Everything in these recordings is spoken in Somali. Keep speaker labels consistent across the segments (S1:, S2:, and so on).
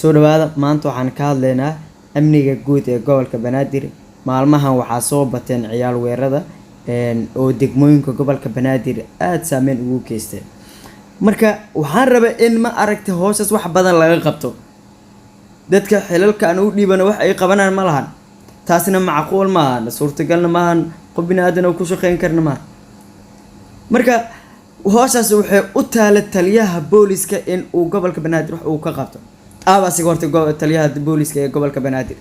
S1: Soo dhawaada. Maanta waxaan ka hadlaynaa amniga guud ee gobolka Banaadir. Maalmahan waxaa soo bateen ciyaal weerarada oo degmooyinka gobolka Banaadir aada saameyn ugu geystay. Marka waxaan rabay in, ma aragtay, hoosaas wax badan laga qabto. Dadka xilalka aan u dhiibano wax ay qabanaan ma lahan. Taasna macquul maahan, suurtagalna maahan, qof bini aadan oo ku shaqeyn karna maaha. Marka hooshaas waxay u taala taliyaha booliska in uu gobolka Banaadir wax uu ka qabto. Aaba asiga horta taliyaha booliska ee gobolka Banaadir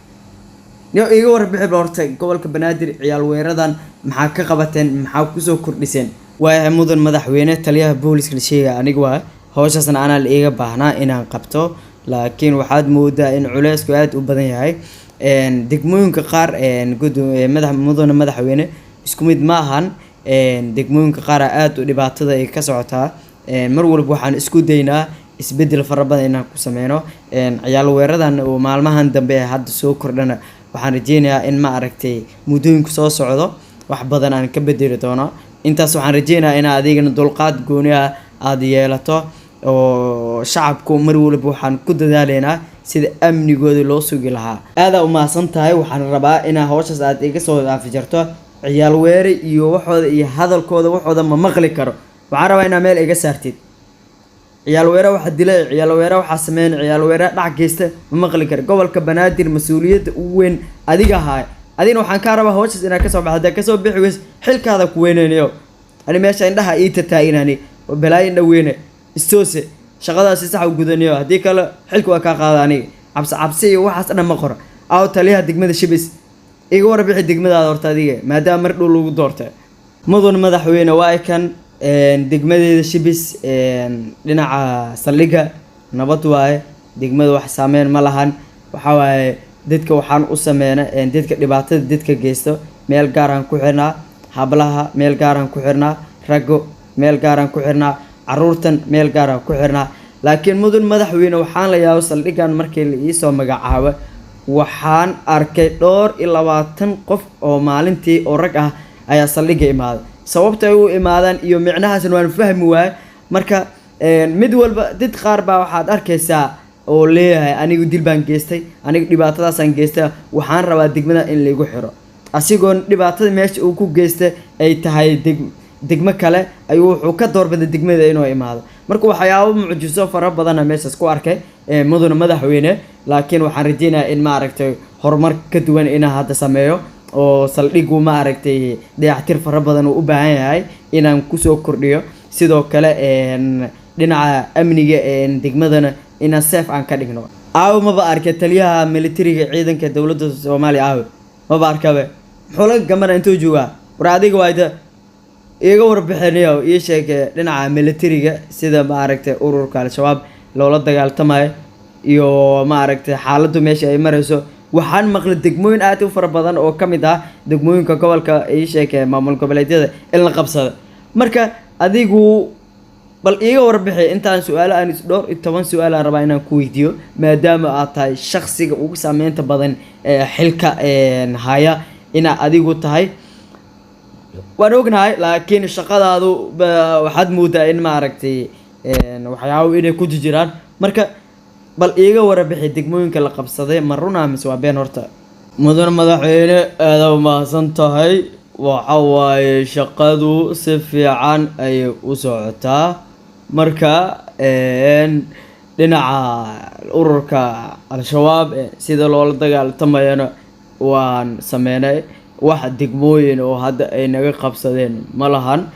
S1: yo iiga warbixi horta gobolka Banaadir ciyaal weeradan maxaa ka qabateen, maxaa kusoo kordhiseen? Waayahay, mudan madaxweyne, taliyaha booliska la sheegaya aniga waa hawshaasna anaa la iiga baahnaa inaan qabto, laakiin waxaad moodaa in culeysku aada u badan yahay. Degmooyinka qaar madax, mudane madaxweyne, isku mid ma ahan. Degmooyinka qaar aada u dhibaatada ay ka socotaa. Mar walba waxaan isku daynaa isbedel fara badan inaan ku sameyno. Ciyaal weeradan oo maalmahan dambe ee hadda soo kordhana, waxaan rajeynayaa in, ma aragtay, muddooyinka soo socdo wax badan aan ka bedeli doono. Intaas waxaan rajeynayaa in adigana dulqaad gooni ah aada yeelato, oo shacabku mar walba waxaan ku dadaaleynaa sida amnigooda loo sugi lahaa. Aadaa umahadsan tahay. Waxaan rabaa inaa hawshaas aad iga soo aafijarto. Ciyaal weere iyo waxooda iyo hadalkooda waxooda ma maqli karo. Waxaan rabaa inaa meel iga saartid. Ciyaal weere waxa dilay, ciyaal weere waxaa sameyn, ciyaal weere dhac geysta, ma maqli karo. Gobolka Banaadir mas-uuliyadda ugu weyn adiga ahaay. Adigna waxaan kaa rabaa hawshaas inaad kasoo baxdo. Haddaa kasoo bixi weys, xilkaada ku weyneynayo. Ani meesha indhaha ii tataaginani oo balaayo indha weyne istoose shaqadaasi sax u gudaniyo, haddii kale xilka waa kaa qaada. Aniga cabsi cabsi iyo waxaas dhan ma qoro. Aw taliyaha degmada Shibis, iga warbixi degmadaada horta adiga, maadaama mar dhow lagu doortay. Mudan madaxweyne, waa kan degmadeeda Shibis. Dhinaca saldhigga nabad waaye, degmada wax saameyn ma lahan. Waxaa waaye dadka waxaan u sameyna dadka dhibaatada dadka geysto meel gaaraan ku xirnaa, hablaha meel gaaraan ku xirnaa, raggo meel gaaraan ku xirnaa, caruurtan meel gaaraan ku xirnaa. Laakiin mudan madaxweyne, waxaan la yaabo saldhiggan markii la iisoo magacaabo, waxaan arkay dhowr iyo 20 qof oo maalintii oo rag ah ayaa saldhigga imaaday. Sababta ay u imaadaan iyo micnahaasna waan fahmi waaye. Marka mid walba dad qaar baa waxaad arkaysaa oo leeyahay, "Anigu dil baan geystay, anigu dhibaatadaasaan geystay, waxaan rabaa degmada in laigu xiro." Asigoon dhibaatada meesha uu ku geystay ay tahay degmo kale, ayuu wuxuu ka doorbiday degmada inuu imaado. Marka waxyaabo mucjiso fara badana meeshaas ku arkay, mudane madaxweyne. Laakiin waxaan rajeynayaa in, maaragtay, horumar ka duwan inaan hadda sameeyo, oo saldhigu, ma aragtay, dayactir fara badan uu u baahan yahay inaan kusoo kordhiyo. Sidoo kale dhinaca amniga degmadana inaan safe aan ka dhigno. Aawo, maba arkay taliyaha militariga ciidanka dowladda Soomaaliya? Aawe, maba arkabe, muxuu laga gamana? Intuu joogaa? War adiga waayda iiga warbixinayo, ii sheeg dhinaca militariga sida, maaragtay, ururka Al-Shabaab loola dagaaltamayo iyo, maaragtay, xaaladdu meesha ay marayso. Waxaan maqlay degmooyin aad u fara badan oo ka mid ah degmooyinka gobolka, ii sheeg, maamul goboleedyada in la qabsado. Marka adigu bal iiga warbixi. Intaan su-aalo aan dhowr iyo 10 su-aal aan rabaa inaan ku weydiiyo, maadaama aad tahay shaksiga ugu saameynta badan ee xilka haya inaa adigu tahay waan ognahay. Laakiin shaqadaadu waxaad moodaa in, maaragtay, waxyaabo inay ku jiraan. Marka bal iiga warbixi degmooyinka la qabsaday, ma runaa mise waa been horta? Mudan madaxweyne, aada umahadsan tahay. Waxa waaye shaqadu si fiican ayay u socotaa. Marka dhinaca ururka Al-Shabaab sida loola dagaaltamayana waan sameynay. Wax degmooyin oo hadda ay naga qabsadeen ma lahan.